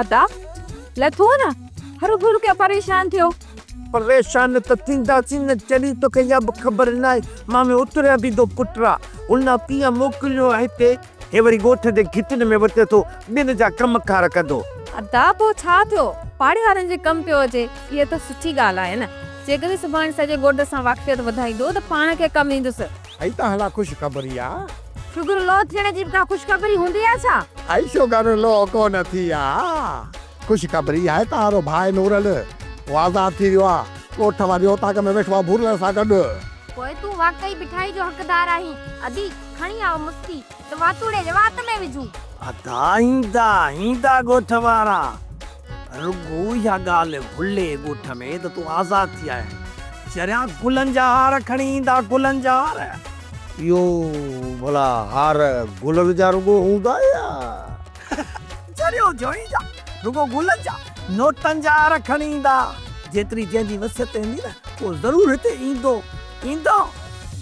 ادا، لٿو نه، هروڀرو ڪيئن پريشان ٿيو. پريشان ته ٿينداسين نه چري توکي اها به خبر ناهي مامي اتريان بيندو پٽ آ هن ڪيئن موڪليو آ هتي. هي وري ڳوٺ جي گهٽين ۾ وتي ٿو ٻين جا ڪم ڪار ڪندو. ادا پوء ڇا ٿيو پاڙي وارن جي ڪم پيو اچي اها ته سٺي ڳالهه آهي نه جيڪڏهن سڀاڻي سڄي ڳوٺ سان واقفيت وڌائيندو ته پاڻ کي ڪم ايندس. هي ته هلا خوشخبري آ. شگر لو ٿيڻ جي به ڪا خوشخبري هوندي آ ڇا؟ ائي شگر لو ڪونه ٿي آ. خوشخبري آهي ته آرو ڀاء نورل اهو آزاد ٿي ويو آ. ڳوٺ واري اوطاق ۾ ويٺو آ ڀورل سان گڏ. پوء تون واقعي مٺائي جو حقدار آهين. ادي، کڻي آء مستي ته واتوڙي جي وات ۾ وجهون. ادا ايندا ايندا ڳوٺ وارا. رڳو اها ڳالهه هلي ڳوٺ ۾ ته تون آزاد ٿي آيو آهين. چريا گلن جا هار کڻي ايندا گلن جا هار. اهو ڀلا هار گلن جا رڳو هوندا يا. چريو جوئي جا رڳو گلن جا نوٽن جا هار کڻي ايندا. جيتري جنهن جي وصيت هوندي نه اهو ضرور هتي ايندو ايندو.